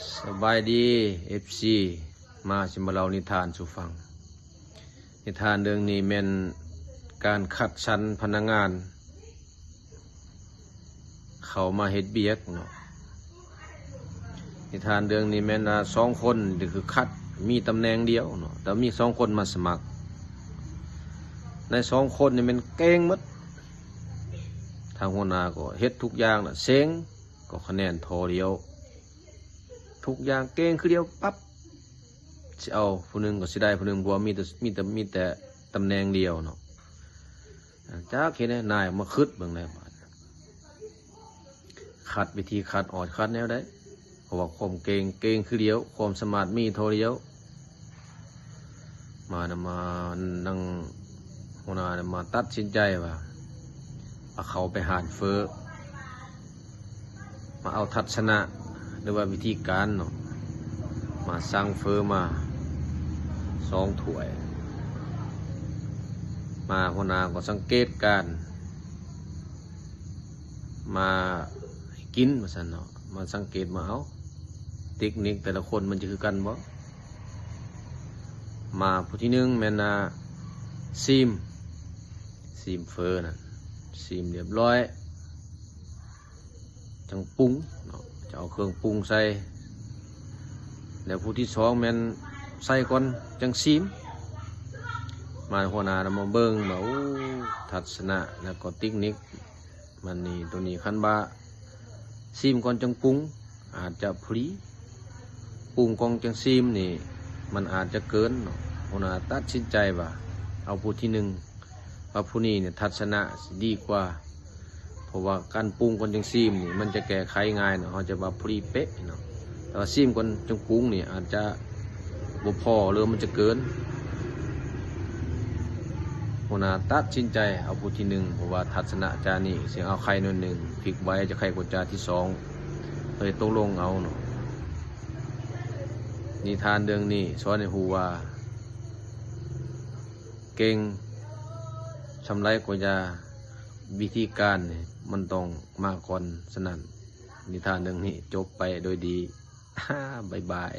ສະບາຍດີ ເອັຟຊີ ມາຊິມາເລົ່ານິທານສູ່ຟັງ. ນິທານເລື່ອງນີ້ແມ່ນການຄັດສັນພະນັກງານເຂົ້າມາເຮັດວຽກເນາະ. ນິທານເລື່ອງນີ້ແມ່ນວ່າສອງຄົນ ກໍຄືຄັດມີຕຳແໜ່ງດຽວເນາະ ແຕ່ມີສອງຄົນມາສະໝັກ. ໃນສອງຄົນນີ້ແມ່ນເກັ່ງໝົດ. ທາງຫົວໜ້າກໍເຮັດທຸກຢ່າງນະ ເສັງກໍຄະແນນທໍ່ດຽວ. ທຸກຢ່າງເກັ່ງຄືດຽວປັບ ຊິເອົາຜູ້ໜຶ່ງກໍຊິໄດ້ຜູ້ໜຶ່ງ ເພາະວ່າມີແຕ່ ມີແຕ່ ມີແຕ່ຕຳແໜ່ງດຽວເນາະ. ຈັກເຮັດແນວໃດ ນາຍມາຄຶດເບິ່ງແດ່ບາດ ຄັດ ວິທີຄັດອອກ ຄັດແນວໃດ ເພາະວ່າຄວາມເກັ່ງ ເກັ່ງຄືດຽວ ຄວາມສາມາດມີທໍ່ດຽວ. ມານຳ ມານັ່ງ ຫົວໜ້ານຳມາຕັດສິນໃຈວ່າ ເອົາເຂົ້າໄປຮ້ານເຝີ ມາເອົາທັດສະນະ ຫຼືວ່າວິທີການເນາະ ມາສັ່ງເຝີມາສອງຖ້ວຍ. ມາຫົວໜ້າກໍສັງເກດການ ມາໃຫ້ກິນວ່າຊັ້ນເນາະ ມາສັງເກດ ມາເອົາເຕັກນິກແຕ່ລະຄົນມັນຈະຄືກັນບໍ່. ມາຜູ້ທີໜຶ່ງແມ່ນ ອ່າ ຊີມ ຊີມເຝີນັ້ນ ຊີມລຽບລ້ອຍ ຈັ່ງປຸງເນາະ ຈະເອົາເຄື່ອງປຸງໃສ່. ແລ້ວຜູ້ທີສອງແມ່ນໃສ່ກ່ອນຈັ່ງຊີມ. ມາຫົວໜ້ານຳມາເບິ່ງວ່າ ໂອ້ ທັດສະນະ ແລ້ວກໍເຕັກນິກ ມັນນີ້ ໂຕນີ້ຄັນວ່າຊີມກ່ອນຈັ່ງປຸງ ອາດຈະພໍດີ ປຸງກ່ອນຈັ່ງຊີມນີ້ ມັນອາດຈະເກີນເນາະ. ຫົວໜ້າຕັດສິນໃຈວ່າ ເອົາຜູ້ທີໜຶ່ງ ວ່າຜູ້ນີ້ນີ້ທັດສະນະຊິດີກວ່າ ເພາະວ່າການປຸງກ່ອນຈັ່ງຊີມນີ້ ມັນຈະແກ້ໄຂງ່າຍເນາະ ເຮົາຈະວ່າພໍດີເປະເນາະ. ແຕ່ວ່າຊີມກ່ອນຈັ່ງປຸງນີ້ ອາດຈະບໍ່ພໍ ຫຼືມັນຈະເກີນ. ຫົວໜ້າຕັດສິນໃຈເອົາຜູ້ທີໜຶ່ງ ເພາະວ່າທັດສະນະຈານີ້ ຊິເອົາໄຂ່ໜ້ອຍໜຶ່ງ ພິກໄວຈະໄຂ່ກວ່າຈາທີສອງ ເລີຍຕົກລົງເອົາເນາະ. ນິທານເລື່ອງນີ້ສອນໃຫ້ຮູ້ວ່າ ເກັ່ງສ່ຳໃດກໍຢ່າ ວິທີການນີ້ມັນຕ້ອງມາກ່ອນ. ສະນັ້ນ ນິທານເລື່ອງນີ້ຈົບໄປໂດຍດີ. ບາຍບາຍ.